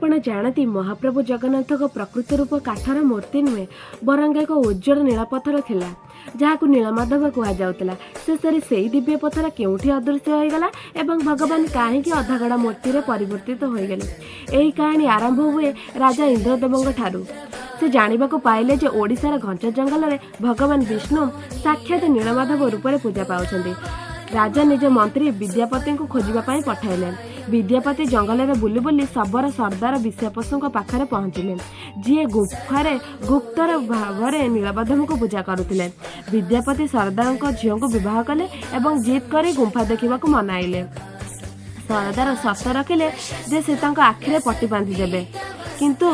ଆପଣ ଜାଣନ୍ତି, ମହାପ୍ରଭୁ ଜଗନ୍ନାଥଙ୍କ ପ୍ରକୃତ ରୂପ କାଠର ମୂର୍ତ୍ତି ନୁହେଁ, ବରଂ ଏକ ଉଜ୍ଜ୍ୱଳ ନୀଳପଥର ଥିଲା, ଯାହାକୁ ନୀଳମାଧବ କୁହାଯାଉଥିଲା। ଶେଷରେ ସେଇ ଦିବ୍ୟ ପଥର କେଉଁଠି ଅଦୃଶ୍ୟ ହୋଇଗଲା ଏବଂ ଭଗବାନ କାହିଁକି ଅଧାଗଢ଼ା ମୂର୍ତ୍ତିରେ ପରିବର୍ତ୍ତିତ ହୋଇଗଲେ? ଏହି କାହାଣୀ ଆରମ୍ଭ ହୁଏ ରାଜା ଇନ୍ଦ୍ରଦେବଙ୍କ ଠାରୁ। ସେ ଜାଣିବାକୁ ପାଇଲେ ଯେ ଓଡ଼ିଶାର ଘଞ୍ଚ ଜଙ୍ଗଲରେ ଭଗବାନ ବିଷ୍ଣୁ ସାକ୍ଷାତ ନୀଳମାଧବ ରୂପରେ ପୂଜା ପାଉଛନ୍ତି। ରାଜା ନିଜ ମନ୍ତ୍ରୀ ବିଦ୍ୟାପତିଙ୍କୁ ଖୋଜିବା ପାଇଁ ପଠାଇଲେ। ବିଦ୍ୟାପତି ଜଙ୍ଗଲରେ ବୁଲି ବୁଲି ଶବର ସର୍ଦ୍ଦାର ବିଶ୍ୱାପଶୁଙ୍କ ପାଖରେ ପହଞ୍ଚିଲେ, ଯିଏ ଗୁମ୍ଫାରେ ଗୁପ୍ତର ଭାବରେ ନୀଳମାଧବଙ୍କୁ ପୂଜା କରୁଥିଲେ। ବିଦ୍ୟାପତି ସର୍ଦ୍ଦାରଙ୍କ ଝିଅଙ୍କୁ ବିବାହ କଲେ ଏବଂ ଜିଦ୍ କରି ଗୁମ୍ଫା ଦେଖିବାକୁ ମନାଇଲେ। ସରଦାର ସର୍ତ୍ତ ରଖିଲେ ଯେ ସେ ତାଙ୍କ ଆଖିରେ ପଟି ବାନ୍ଧିଦେବେ। କିନ୍ତୁ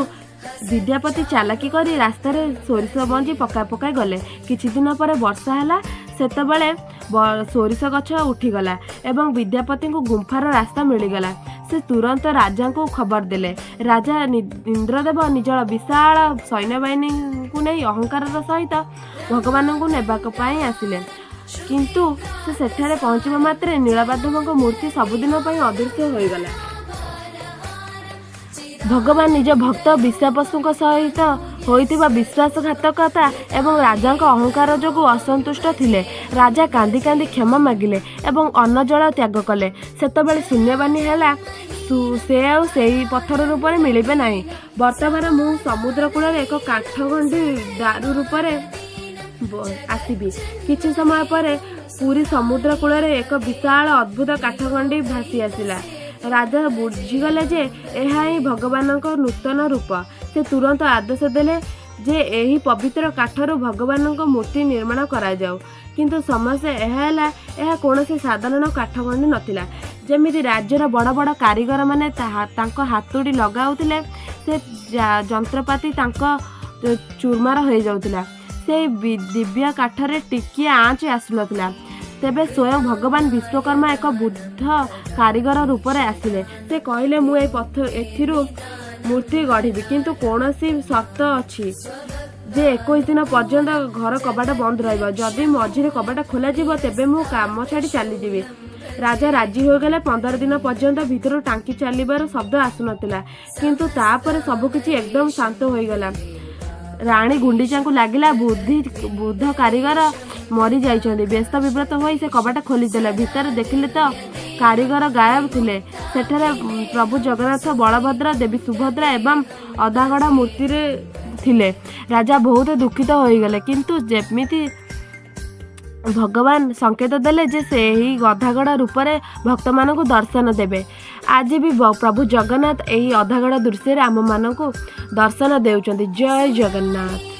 ବିଦ୍ୟାପତି ଚାଲାକି କରି ରାସ୍ତାରେ ସୋରିଷ ମଞ୍ଜି ପକାଇ ପକାଇ ଗଲେ। କିଛି ଦିନ ପରେ ବର୍ଷା ହେଲା। ସେତେବେଳେ ସୋରିଷ ଗଛ ଉଠିଗଲା ଏବଂ ବିଦ୍ୟାପତିଙ୍କୁ ଗୁମ୍ଫାର ରାସ୍ତା ମିଳିଗଲା। ସେ ତୁରନ୍ତ ରାଜାଙ୍କୁ ଖବର ଦେଲେ। ରାଜା ଇନ୍ଦ୍ରଦେବ ନିଜର ବିଶାଳ ସୈନ୍ୟବାହିନୀଙ୍କୁ ନେଇ ଅହଙ୍କାରର ସହିତ ଭଗବାନଙ୍କୁ ନେବା ପାଇଁ ଆସିଲେ। କିନ୍ତୁ ସେ ସେଠାରେ ପହଞ୍ଚିବା ମାତ୍ରେ ନୀଳମାଧବଙ୍କ ମୂର୍ତ୍ତି ସବୁଦିନ ପାଇଁ ଅଦୃଶ୍ୟ ହୋଇଗଲା। ଭଗବାନ ନିଜ ଭକ୍ତ ବିଶ୍ୱାପଶୁଙ୍କ ସହିତ ହୋଇଥିବା ବିଶ୍ୱାସଘାତକତା ଏବଂ ରାଜାଙ୍କ ଅହଙ୍କାର ଯୋଗୁଁ ଅସନ୍ତୁଷ୍ଟ ଥିଲେ। ରାଜା କାନ୍ଦି କାନ୍ଦି କ୍ଷମା ମାଗିଲେ ଏବଂ ଅନ୍ନ ଜଳ ତ୍ୟାଗ କଲେ। ସେତେବେଳେ ଶୂନ୍ୟବାଣୀ ହେଲା, ସେ ଆଉ ସେଇ ପଥର ରୂପରେ ମିଳିବେ ନାହିଁ। ବର୍ତ୍ତମାନ ମୁଁ ସମୁଦ୍ର କୂଳରେ ଏକ କାଠଗଣ୍ଡି ଦାରୁ ରୂପରେ ଆସିବି। କିଛି ସମୟ ପରେ ପୁରୀ ସମୁଦ୍ର କୂଳରେ ଏକ ବିଶାଳ ଅଦ୍ଭୁତ କାଠଗଣ୍ଡି ଭାସି ଆସିଲା। ରାଜା ବୁଝିଗଲେ ଯେ ଏହା ହିଁ ଭଗବାନଙ୍କ ନୂତନ ରୂପ। ସେ ତୁରନ୍ତ ଆଦେଶ ଦେଲେ ଯେ ଏହି ପବିତ୍ର କାଠରୁ ଭଗବାନଙ୍କ ମୂର୍ତ୍ତି ନିର୍ମାଣ କରାଯାଉ। କିନ୍ତୁ ସମସ୍ୟା ଏହା ହେଲା, ଏହା କୌଣସି ସାଧାରଣ କାଠଗଣ୍ଡି ନଥିଲା। ଯେମିତି ରାଜ୍ୟର ବଡ଼ ବଡ଼ କାରିଗରମାନେ ତାହା ତାଙ୍କ ହାତୁଡ଼ି ଲଗାଉଥିଲେ, ସେ ଯନ୍ତ୍ରପାତି ତାଙ୍କ ଚୁରମାର ହୋଇଯାଉଥିଲା। ସେଇ ଦିବ୍ୟ କାଠରେ ଟିକିଏ ଆଞ୍ଚ ଆସୁନଥିଲା। ତେବେ ସ୍ୱୟଂ ଭଗବାନ ବିଶ୍ୱକର୍ମା ଏକ ବୃଦ୍ଧ କାରିଗର ରୂପରେ ଆସିଲେ। ସେ କହିଲେ, ମୁଁ ଏହି ପଥ ଏଥିରୁ ମୂର୍ତ୍ତି ଗଢ଼ିବି, କିନ୍ତୁ କୌଣସି ସର୍ତ୍ତ ଅଛି ଯେ 21 ଦିନ ପର୍ଯ୍ୟନ୍ତ ଘର କବାଟ ବନ୍ଦ ରହିବ। ଯଦି ମଝିରେ କବାଟ ଖୋଲାଯିବ, ତେବେ ମୁଁ କାମ ଛାଡ଼ି ଚାଲିଯିବି। ରାଜା ରାଜି ହୋଇଗଲେ। 15 ଦିନ ପର୍ଯ୍ୟନ୍ତ ଭିତରୁ ଟାଙ୍କି ଚାଲିବାର ଶବ୍ଦ ଆସୁନଥିଲା, କିନ୍ତୁ ତାପରେ ସବୁକିଛି ଏକଦମ ଶାନ୍ତ ହୋଇଗଲା। ରାଣୀ ଗୁଣ୍ଡିଚାଙ୍କୁ ଲାଗିଲା ବୃଦ୍ଧ କାରିଗର ମରିଯାଇଛନ୍ତି। ବ୍ୟସ୍ତ ବିବ୍ରତ ହୋଇ ସେ କବାଟ ଖୋଲିଦେଲେ। ଭିତରେ ଦେଖିଲେ ତ କାରିଗର ଗାୟବ ଥିଲେ। ସେଠାରେ ପ୍ରଭୁ ଜଗନ୍ନାଥ, ବଳଭଦ୍ର, ଦେବୀ ସୁଭଦ୍ରା ଏବଂ ଅଧାଗଢ଼ା ମୂର୍ତ୍ତିରେ ଥିଲେ। ରାଜା ବହୁତ ଦୁଃଖିତ ହୋଇଗଲେ। କିନ୍ତୁ ଯେମିତି ଭଗବାନ ସଂକେତ ଦେଲେ ଯେ ସେ ଏହି ଅଧାଗଢ଼ା ରୂପରେ ଭକ୍ତମାନଙ୍କୁ ଦର୍ଶନ ଦେବେ। ଆଜି ବି ପ୍ରଭୁ ଜଗନ୍ନାଥ ଏହି ଅଧାଗଢ଼ା ଦୃଶ୍ୟରେ ଆମମାନଙ୍କୁ ଦର୍ଶନ ଦେଉଛନ୍ତି। ଜୟ ଜଗନ୍ନାଥ।